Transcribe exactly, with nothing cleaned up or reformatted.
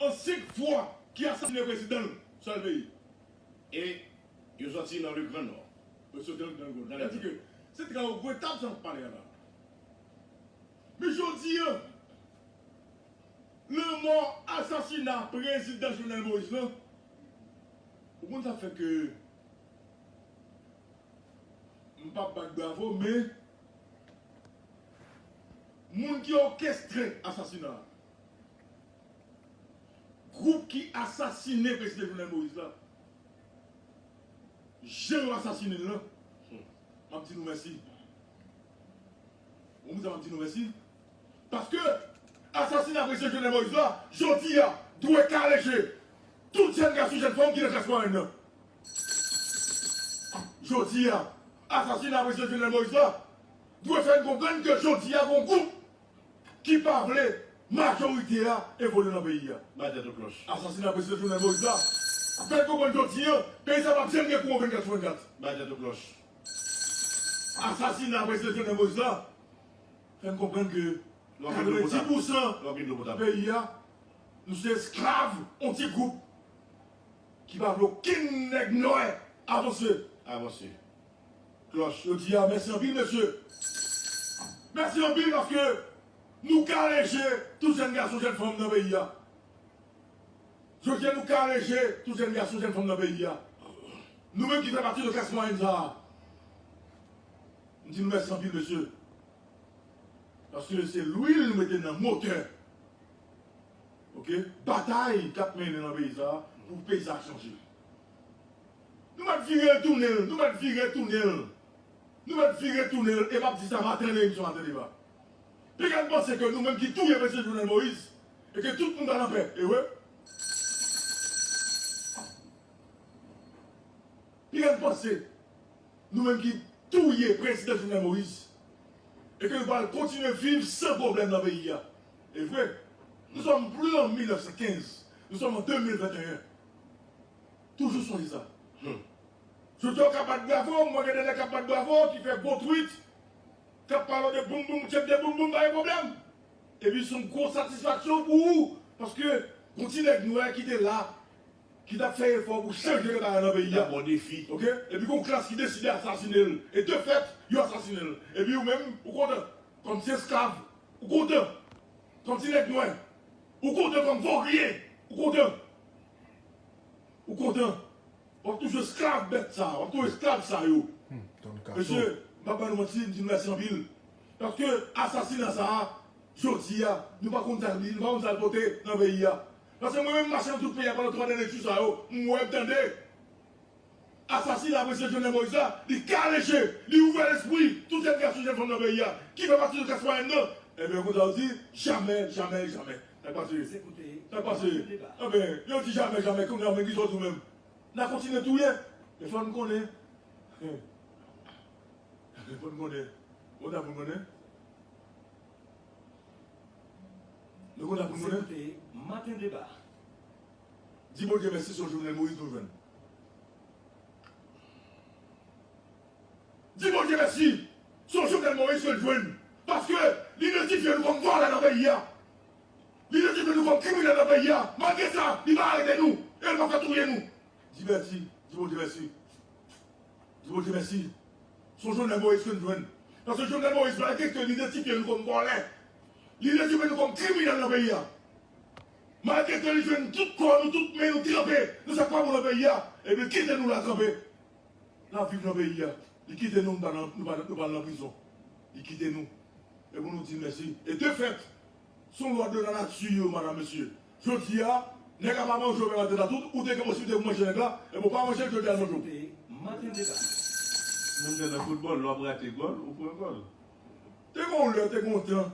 an senk fwa ki asasinen prezidan l sèl peyi. E yo sòti nan le Grand Nord. Yo sòti nan le Grand Nord. Sa vle di ke se trè regretab sa n ap pale a la. Men jodi a, lanmò, asasina prezidan Jovenel Moïse lan, ou konn sa fè ke m p ap bat bravo, men moun ki òkestre asasina a, gwoup ki asasinen prezidan Jovenel Moïse la, jan yo asasinen l lan, m ap di nou mèsi. Ou konn sa m ap di nou mèsi? Paske asasina prezidan Jovenel Moïse la, jodi a, dwe kale je tout jèn gason, jèn fanm ki nan klas mwayèn nan. Jodi a, asasina prezidan Jovenel Moïse la dwe fè n konprann ke jodi a, gon gwoup ki pa vle majorite a evolye nan peyi a. Bay tèt ou klòch. Asasina prezidan Jovenel Moïse la fè n konprann jodi a, peyi sa p ap janm gen kouran vennkat sou vennkat. Bay tèt ou klòch. Asasina prezidan Jovenel Moïse la fè n konprann ke katrevendis pousan peyi a, nou se esklav yon ti gwoup ki pa vle okenn nèg nwè avanse. Avanse. Klòch. Jodi a, mèsi anpil, mesye. Mèsi anpil paske nou kale je tout jèn gason, jèn fanm nan peyi a. Jodi a, nou kale je tout jèn gason, jèn fanm nan peyi a. Nou menm ki fè pati de klas mwayèn sa a. M di nou mèsi anpil, mesye. Paske se lwil nou mete nan motè. Oke? Batay k ap mennen nan peyi sa a pou peyi sa a chanje. Nou mèt vire tounen l, nou mèt vire tounen l. Nou mèt vire tounen l, e m ap di sa maten nan emisyon Maten Deba. Piga n panse ke nou menm ki touye mesye Jovenel Moïse, e ke tout moun pral anpè, e vre? Piga n panse nou menm ki touye prezidan Jovenel Moïse, e ke nou pral kontinye viv san pwoblèm nan peyi a. E vre, nous sommes plus en mil nèf san kenz, nous sommes en deux mille vingt et un. Toujou sonje sa. Hmm. Jodi a w ka bat bravo, mwen gen de nèg k ap bat bravo, ki fè gwo tweet, k ap pale de boum boum, tchèp de boum boum, pa gen pwoblèm. Epi se yon gwo satisfaksyon pou ou, paske yon ti nèg nwè ki te la, ki t ap fè efò pou chanje bagay nan peyi a. Bon defi. Oke? Epi gon klas ki deside asasine l. E de fèt, yo asasine l. Epi ou menm, ou kontan. Kòm ti esklav, ou kontan. Kòm ti nèg nwè, ou kontan. Kòm vorye, ou kontan. Ou kontan. W ap toujou esklav bèt sa a, w ap toujou esklav sa yo. Hmm, Don Kato. Mesye, m pa ba nou manti, m di nou mèsi anpil. Paske asasina sa a, jodi a, nou pa konn sa li, nou pa konn sa l pote nan peyi a. Paske mwen menm, m mache nan tout peyi a pandan twa dènye jou sa yo, m wè, m tande. Asasina prezidan Jovenel Moïse la, li kale je, li ouvè lespri tout jèn gason, jèn fanm nan peyi a, ki fè pati de klas mwayèn nan. Ebyen, konsa yo di, jamè, jamè, jamè. Sa k pase? Sa k pase? Ebyen, yo di jamè, jamè, kounye a, men ki sòt ou menm? N a kontinye touye. E fò n konnen. E fò n konnen. Bon, ta pou n konnen. Nou konn sa pou nou konnen. Se te Maten Deba. Di Bondye mèsi, se yon Jovenel Moïse nou jwenn. Di Bondye mèsi, se yon Jovenel Moïse ke n jwenn. Paske li idantifye nou kòm vòlè nan peyi a. Li idantifye nou kòm kriminèl nan peyi a. Malgre sa, li pa arete nou. E li pa fè touye nou. Di mèsi, di Bondye mèsi. Di Bondye mèsi. Se yon Jovenel Moïse ke n jwenn. Paske Jovenel Moïse, malgre ke li idantifye nou kòm vòlè, li idantifye nou kòm kriminèl nan peyi a, malgre ke li jwenn tout kò nou, tout men nou tranpe nan sa k pa bon nan peyi a, ebyen, li kite nou la tranpe. N ap viv nan peyi a. Li kite nou, nou pa nan, nou pa, nou pa nan prizon. Li kite nou. E pou nou di l mèsi. E de fèt, se yon lwa de la nati yo, madam, mesye. Jodi a, nèg la pa manje w menm atè la tou, ou te gen posiblite pou manje nèg la, e bon, pa manje l, jodi a l manje w. Maten Deba. Menm jan nan foutbòl, lè w ap rate gòl, ou pran gòl. Te gen yon lè, te gen yon tan,